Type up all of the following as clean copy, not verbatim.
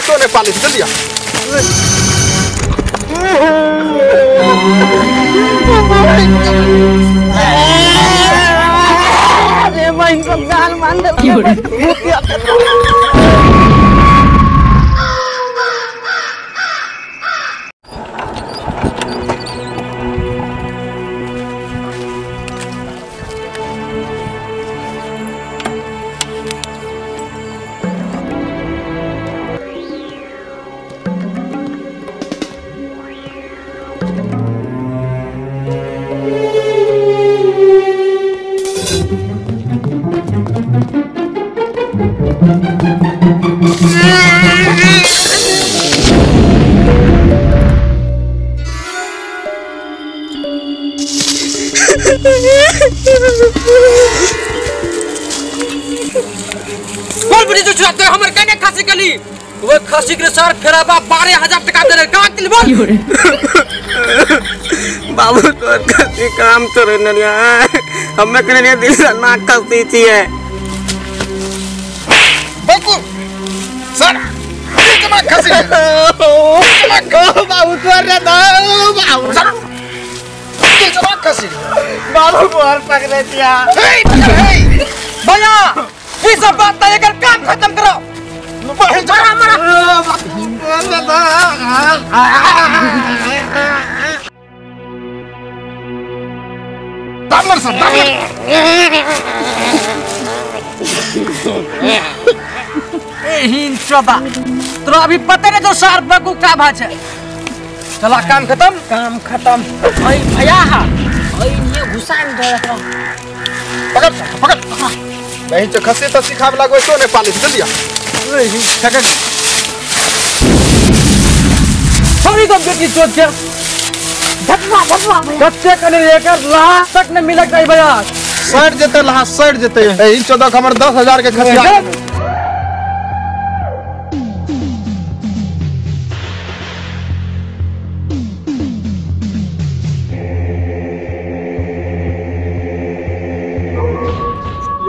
तो ने पालिश जल्दी आ। अरे मैं इनको गाल मान दे। हमर कने खासी कली वो खासी के सर फेराबा 12000 टका दे कहां के बोल। बाबू तोर खासी काम तोरे नरिया हमें कने दिल से ना खासी छिए बकु सर कितना खासी बाबू तोर रे बाबू सर कितना खासी बाबू बोर पकड़े तिया। भैया ये सब बात ना एकर काम खत्म करो। मरा मरा दामर सर दामर। ए हिन चोबा तोरा अभी पता नहीं तो सार बकु का भा छै। चला काम खत्म काम खत्म। ओए भैया ओए ने घुसा में धर पकड़ पकड़ नहीं तो खसे त सिखाब लागो तो ने पालिश जल्दी आ। सभी को बेटी चोट के धटवा धटवा कच्चे कने एकर लाह तक न मिलक नहीं भैया। सड़ जेते लाह सड़ जेते। ए इन चौदह हमर 10000 के खसिया।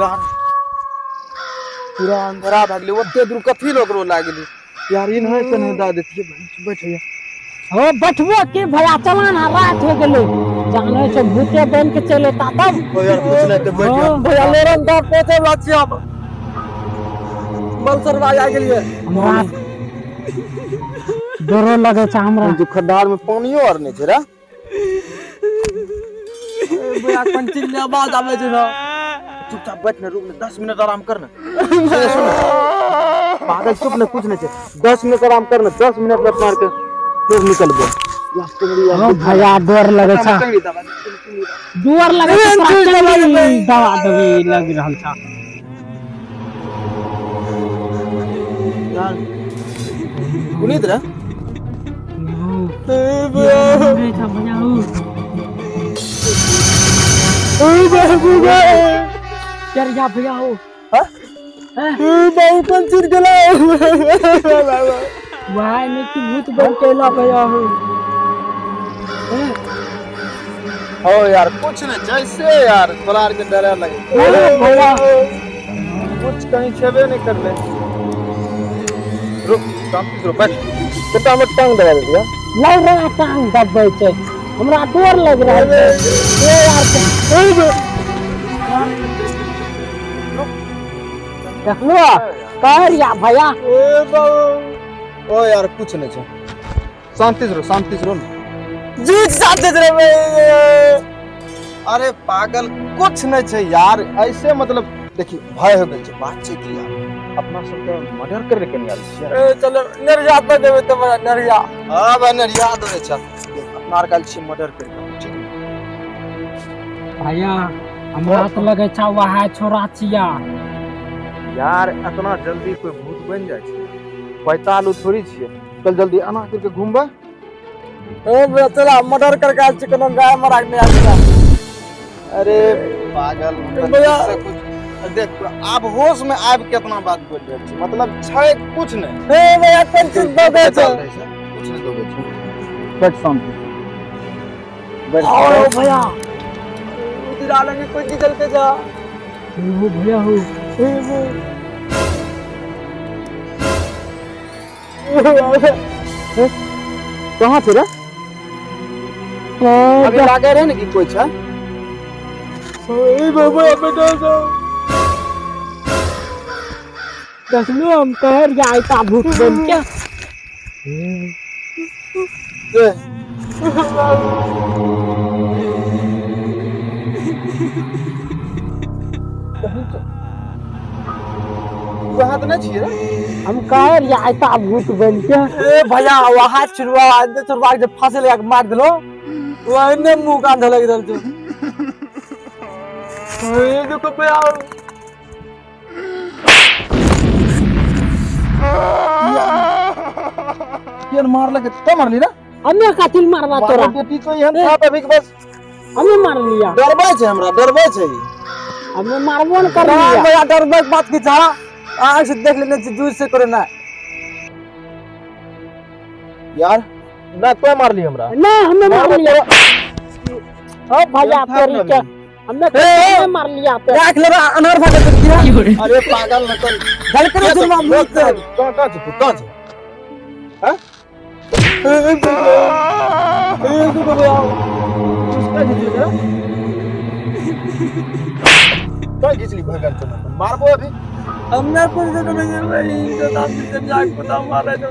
यार पूरा अंधेरा भागले ओते दूर कथी लोग रो लागली यार। इन है कने दा देतिए बैठ भैया। हो बैठबो के भैया चला ना रात हो गेलो जाने से भूते बन के चले ता तब। ओ यार कुछ नहीं ते बैठ भैया लोरन दा पहुंचे वाला छी अब बलसर भाई आ गेलिए। हमरा डरो लगे छै हमरा जो खड्डार में पानियो आर नै छै रे। भैया पंचिंग ने आवाज आवे छै ना। चुपचाप बैठ ने रुक ने 10 मिनट आराम कर ने। सुन पागल चुप ने कुछ नहीं छै 10 मिनट आराम कर ने 10 मिनट में अपना के फिर निकलबो। ओ भैया डर लगे छै डर लगे छै दवा दबी लग रहल छै यार। पुनीत रे भैया ओ बाबू यार या भैया हो हां बाबू पंचर गेला भाई ने की भूत बन केला भैया हो। ओ यार कुछ नहीं जैसे यार तोरा के डरे लगे भैया कुछ कहीं छेबे नहीं करले। रुक शांति से बैठ बेटा हमर टांग दबा दे दिया। लग रहा टांग दबे छै हमरा डर लग रहा है ए यार। देखलो कर या भैया। ए बाबू ओ यार कुछ नहीं छै शांति से रहो शांति से रहो जी शांति से रहो। अरे पागल कुछ नहीं छै यार ऐसे मतलब देखी भय हो गेल छै बात छै कि यार अपना सब के मर्डर करे के नियाल छियै। ए चलो नरिया त देबे त नरिया। हां बा नरिया देबे छ अपना आर काल छी मर्डर कर के ठीक। भैया हमरा त लगे छै वहा छोरा छिया यार। इतना जल्दी कोई भूत बन जाय छै पैतालू थोड़ी छियै। चल जल्दी आना करके घूमबे। ओ बे चला मर्डर कर के आयल छी कोनो गाय मरा के आयल छी। अरे पागल भैया कुछ देख आब होश में आब के इतना बात बोल रहल छी मतलब छै कुछ नहीं। ए भैया कोन चीज दबे छै कुछ नहीं दबे छै बैठ शांति बैठ। ओ भैया उधर आ लगे कोई निकल के जा। ओ भैया हो ए वो कहाँ छे रे? अभी लागे रहे ने कि कोई छै? ए बाबा बेटा साहब देखलो हम कहर जाय ता भूत बन के। वहाँ तो नहीं छियै रे? हम कहर जाय ता भूत बन के। ए भैया वहाँ छुड़वा छुड़वा के फांसी लगा के मार देलो, वहने मुंह कान धलक देल छो। ए देखो भैया केन मारलक? तो मारली ना? हमें कातिल मारवा तोरा। बेटी तो एहन था अभी के बस हमें मार लिया। डरबै छै हमरा, डरबै छै। हमें मारबो न कर लिया। भैया डरबै के बात की छा? आँख से देख लेने दूर से करे ना यार। ना तो मारली हमरा ना, हमें मार लिया। ओ भैया तोरी के हमने तो मार लिया। देख ले अनर भागे तो किया। अरे पागल न कर धल करे जुर्मा मुंह से। कहां कहां छै कहां छै? हां ए बाबा उसका घिचली रे, तो घिचली भगन चल मारबो अभी। हमने कुछ देखो नहीं भाई, तो नाम से जाग पता मारे तो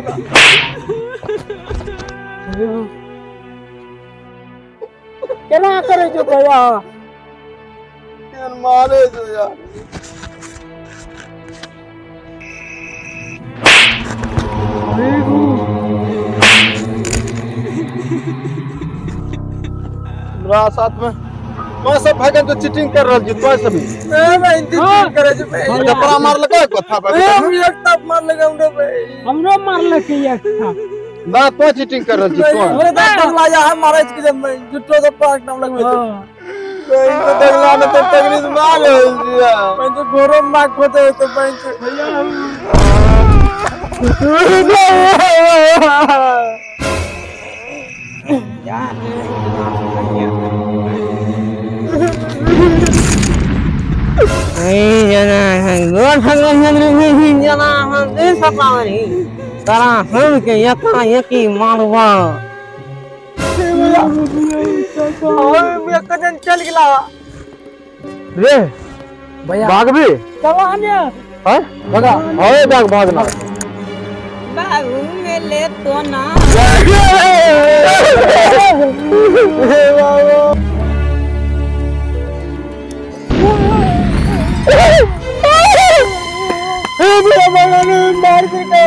केना करे जो भैया केन मारे जो यार। हमरा साथ में तो सब भागन तो चीटिंग कर रहल छी तो सब। ए भाई चीटिंग करे छै भाई। कपड़ा मारलक कथा पर। ए हम एक ताप मारलक हमरो भाई। हमरो मारलक एक था ना। तो चीटिंग कर रहल छी तो हमरे तो दगला या हम मारै छी जब जुट्टो तो पाक नाम लगबै छै। भाई तो दगला ने तो तगड़ी से मार रहल छी। मैं तो गोरो मार खोते तो भाई भैया यार। चल गेला रे भागबी हैं? भगा होए भाग भागना बाबू मेले तो ना। मार देगा।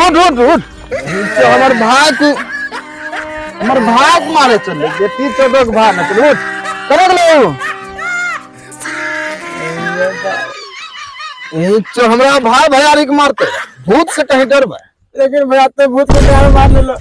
उठ उठ उठ। हमर भाग हमर भाग मारे चले बेटी चौदह के भाग न चल। उठ करे गेलो हमरा भाई भैयारी के मारते भूत से कहीं डरबे। लेकिन भैया तो भूत के प्यार मार लेलो।